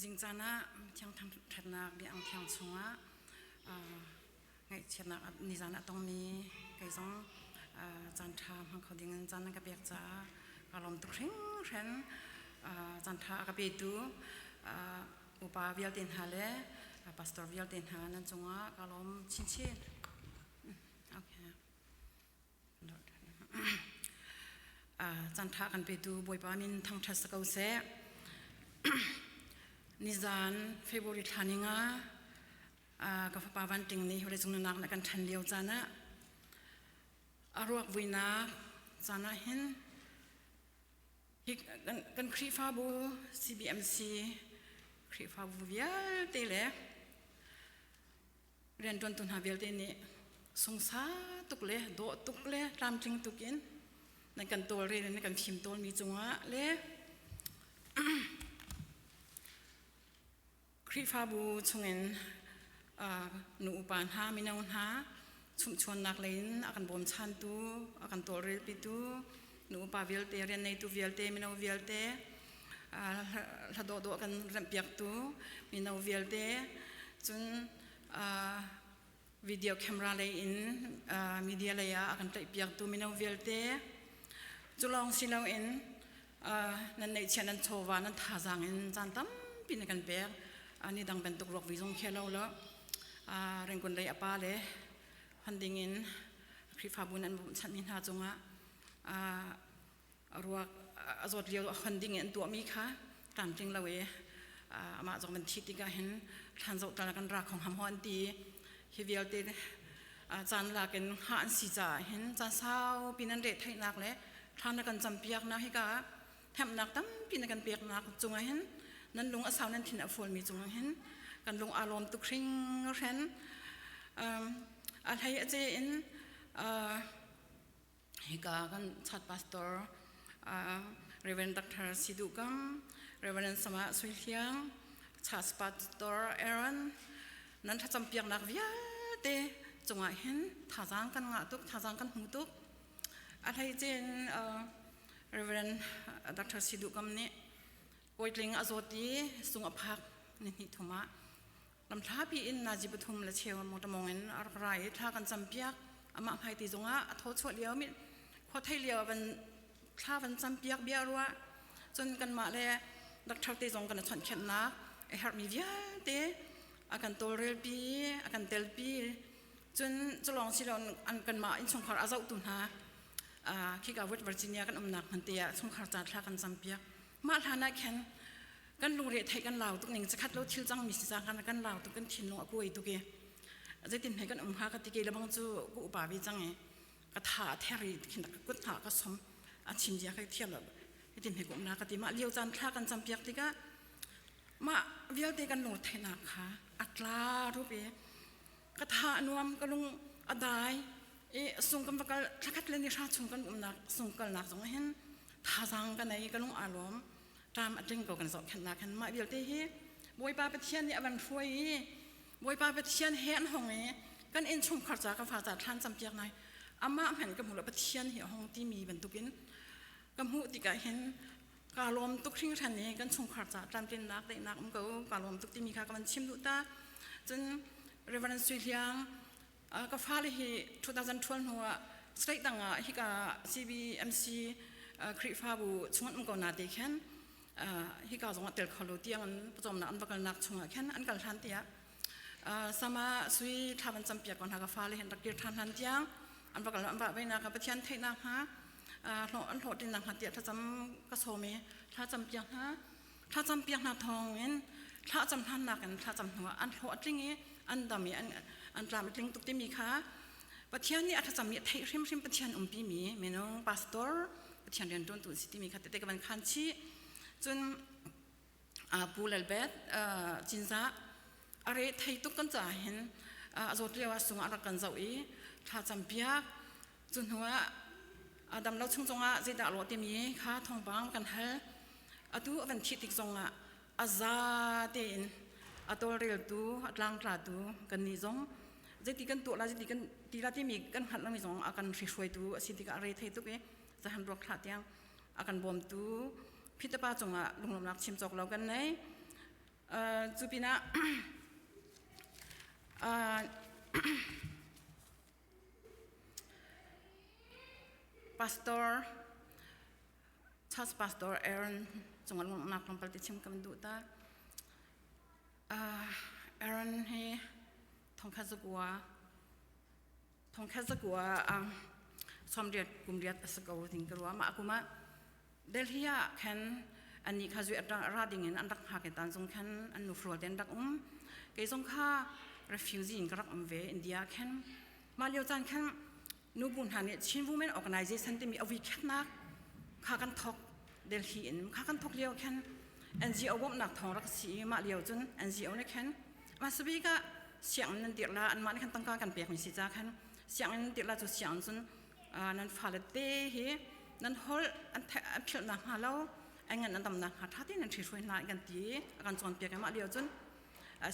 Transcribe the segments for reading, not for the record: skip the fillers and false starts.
Tuzing caan ah thiang thangṭhatnak biaang thiang chungah ngaihchiatnak nizan ah tongmi kei zong caan ṭha hmang kho ding in caan nan ka pek caah kaa lawm tuk hringhran. Caan ṭha a ka petu upa vialte hna le pastor vialte hna nan cungah kaa lawm chinchin. Okay. Caan ṭha kan petu Bawipa min thangṭhat si ko seh. Nizan February thla ninga ka fapa Van Ting nih vawleicung nunnak na kan ṭhen lio caan ah a ruak vuinak caan ah hin hi kan Khrihfabu CBMC Khrihfabu vialte le rianṭuantu hna vialte nih sungsa tuk le dawh tuk le tlamtling tuk in nan kan tawlrel in nan kan fim tawlmi cungah le Khrihfabu chungin nu upa hna mino hna chumhchuannak lei in a kan bawmchantu a kan tawlrelpitu nu upa vialte rian neitu vialte mino vialte hla dawhdawh kan remhpiaktu mino vialte cun video camera lei in media lei ah a kan tlaihpiaktu mino vialte cu lawng si loin nan neihchiah nan chawva nan thazaang in caan tampi na kan pek ni dang bantuk ruak vi zong khia lo lo rengkun lei a pa le hon ding in Khrihfabu nan bawmhchanhmi hna cungah ruak a zawt lio hon ding in an tuahmi kha tlamtling lo i amah zong van thi tikah hin thlan zoh tal kan ra khong ham ho an ti hi vialte caan lak in hngah an si caah hin caan saupi nan re theihnak le thla na kan campiaknak hika hnemhnak tampi na kan peknak cungah hin nan lung a sau nan thin a fualmi cungah hin kan lung aa lawm tuk hringhren a hlei a ce in hika kan chat pastor Reverend Dr. Sidu Kam Reverend Sama Sui Hliang Church Pastor Aaron nan thlacam piaknak vialte cungah hin thazaang kan ngah tuk thazaang kan hmu tuk a hlei cin Reverend Dr. Sidu Kam nih Kawitling a zawt i sung a phak ni hnih thum ah lamthlapi in nazi pathum le cheu mawtamong in a rak ra i thla kan campiak amah hmai ti zongah a thaw chuah lio mi khua thei lio van thla van campiak bia ruah cun kanmah le doctor te zong kan chawnh khenhnak a herhmi vialte a kan tawlrelpi a kan telpi cun culawng silo an kanmah innchungkhar a zohtu hna khika West Virginia kan umnak hman te ah chungkhar ca thla kan campiak mah hlan ah khan kan lungre theih kan lau tuk ning chakhat lo thil cang mi si cang kan kan lau tuk kan thinlung a kuai tuk i zeitin hme kan um hnga ka ti ke lebang cu ku upa vi cang i ka tha a ther i khin ka kut hna ka som a chim zia kai thiam lo hitin hme ku um na ka ti mah lio caan thla kan cam piak tikah mah vialte kan lung theihnak kha a tla rup i ka tha a nuam ka lung a dai i sung kan va kal thlakhat le ni hra chung kan umnak sung kalnak zong hin thazaang ka nei ka lung aa lawm ṭam a tling ko kan zohkhenhnak hin mah vialte hi Bawipa Pathian nih a van hruai i Bawipa Pathian he an hong i kan innchungkhar ca ka fa ca thlan campiak nai amah hmanh ka hmu lo Pathian hi a hong timi bantukin ka hmuh tikah hin kaa lawm tuk hringhran i kan chungkhar ca tlamtlinnak daihnak um ko kaa lawm tuk timi kha ka van chim duh ta cun Reverend Sui Hliang ka fale hi 2012 hnu ah state dang ah hika CBMC Khrihfabu chung an um ko na te khan hika zong ah tel kho lo tiang an pawcawmnak an va kalnak chungah khan an kal hlan tiah sama sui thla van campiak ko hna ka fale hin rak kir ṭhan hlan tiang an va kal an va venak Pathian theihnak hnga hlawh an hlawhtlinnak hnga tiah thlacam ka sawm i thlacam piak hna thlacam piak hna thawng in thlacam hlannak in thlacam hnu ah an hlawh a tling i an dam i an tlam a tling tuk timi kha Pathian nih a thlacam mi a theih hrimhrim Pathian umpi mi minung pastor Pathian rian ṭuantu an si timi kha tete ka van khan chih cun Pu Lalbet Cinzah a re thei tuk kan caah hin a zawt lio ah sung ah rak kan zoh i thlacam piak Cu hnuah a dam lo chung zongah zeidah lawh timi kha thawngpang kan hal. Atu a van thih tik zongah a za tein a tawlreltu, a tlangtlatu kannih zong zeiti kan tuah la, zeiti kan ti la timi kan hngalh lomi zong a kan hrihruaitu a si tikah a re thei tuk i zahan ruak thlah tiang a kan bawmtu Peter pa cungah lunglawmhnak chim cawk lo kan nei. Cu pinah Pastor Church Pastor Aaron cungah lungnak tlawmpal te chim kan duh ta. Aaron hi thongkhat zakua thongkhat zakua sawmriat kumriat a si ko ding ka ruah mah kum ah Delhi ah khan annih kha zui ra ding in an rak hngak i tan zong khan an nufrual te an rak um. Kei zong kha refugee in ka rak um ve India khan. Mah lio caan khan nubu hna nih Chin Women Organization timi a khatnak kha kan thok Delhi in kha kan thok lio khan NGO bawmhnak thawng rak si i mah lio cun NGO nih khan mah sabik ah sianginn nan dirh la anmah nih khan tangka kan pek mi si ca khan sianginn nan dirh la cu sianginn cun nan fale te hi nan holh an philh nakhnga lo an ngan an dam nakhnga ṭha tein nan ṭhihruai hna kan ti a kan cawnpiak i mah lio cun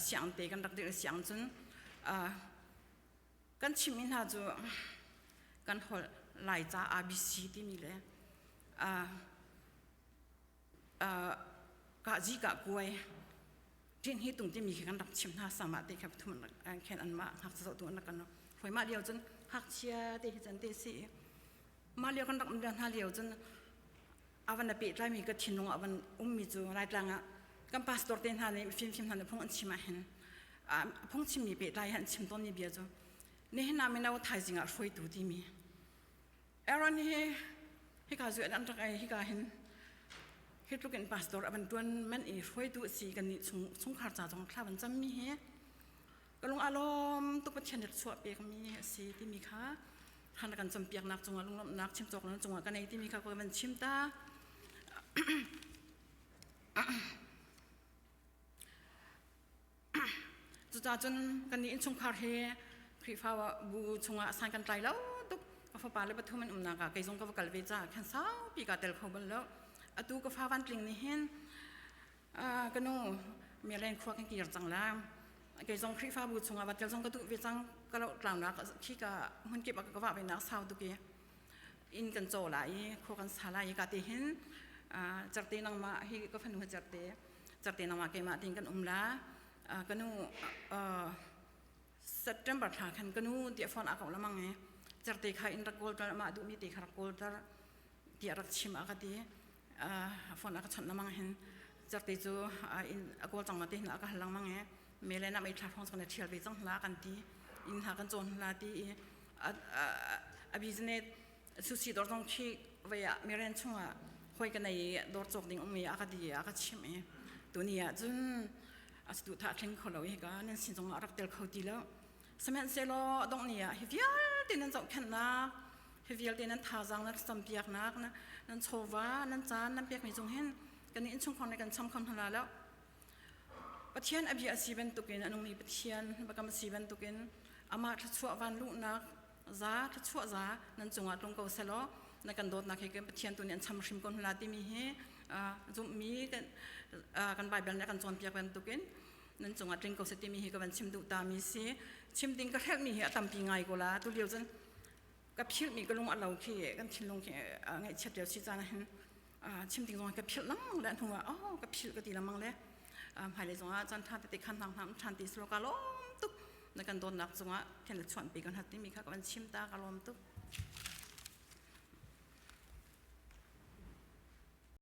siang te kan rak dirh siang cun kan chimmi hna cu kan holh Laica ABC timi le kahzi kah kuai ṭin hi tung timi khi kan rak chim hna sama te kha thum an khen an mah ngakchia zohtu an rak kan hoi mah lio cun ngakchia te hi cun te si mah lio kan rak um hna lio cun avan a pehtlaimi ka thinlung ah van ummi cu Laitlang ah kan pastor te hna nih fimfim hna nih phung an chim ah hin phung chimmi pehtlai an chim tawnmi bia cu nihin ah mino thaizing ah hruaitu timi Aaron hi hika zu an rak ei hika hin hi tluk in pastor avan tuan man i hruaitu si kan nih chung chungkhar ca zong thla van cam mi hi ka lung alawm tuk Pathian rat chuah pek mi a si timi kha han kan campiaknak cungah lunglawmhnak chim cawk nan cungah ka nei timi kha ka van chim ta. Cucaah cun kannih innchungkhar hi Khrihfabu chungah san kan tlai lo tuk. Ka fapa le pathum an umnak ah kei zong ka va kal ve caah khan saupi kaa tel kho bal lo. Atu ka fa van tling nih hin ka nu Maryland khua kan kir cang la. Kei zong Khrihfabu chungah va tel zong ka duh ve cang. Ka lo tlaunak khi ka hmun kip ah ka vah ve nak sau tuk i inn kan caw la i khua kan sa la i ka te hin certe nangmah hi ka fanu hi certe certe nangmah keimah tiin kan um la. Ka nu September thla khan ka nu tiah phone a ko lamang i certe kha in rak kawl tar amah duhmi te kha rak kawl tar tiah rak chim a ka ti. Phone a ka chawnh lamang hin certe cu in a kawl cang ma te hin a ka hal lengmang i mele na mei thla hrawng cu kan i ṭhial ve cang hna kan ti inn hna kan cawn hna ti i a business sushi dawr zong khi vei ah meren chungah hoi ka nei i dawr cawk ding um i a ka di a ka chimh i tuni ah cun a tu tha thleng kho lo hi ka nan sin zong ah rak tel kho ti lo. Sihmanhsehlaw dongh ni ah hi vialte nan zohkhenhnak, hi vialte nan thazaang nan campiaknak, nan chawva nan caan nan pekmi cung hin kan innchungkhar nih kan cham kho hna lo. Pathian a bia a si bantukin a nungmi Pathian biakam a si bantukin amah thluachuah van luhnak za thluachuah za nan cungah tlung ko selaw na kan dawtnak hi kan Pathian tu nih an cham hrim ko hna timi hi zumhmi kan kan Bible nih a kan cawnpiak bantukin nan cungah tling ko seh timi hi ka van chim duh ta mi si. Chim ding ka hrelhmi hi a tampi ngai ko la. Tu lio cun ka philhmi ka lung a lo khi kan thinlung khi ngaihchiat lio si caan ah hin chim ding zong ka philh lengmang le hnu ah oh ka philh ka ti lengmang le hmailei zong ah caan ṭha tete khan hna hna ṭhan ti silo ka lawm tuk. Na kan dawtnak cungah khen le chuan pi kan hat timi kha ka van chim ta ka lawm tuk.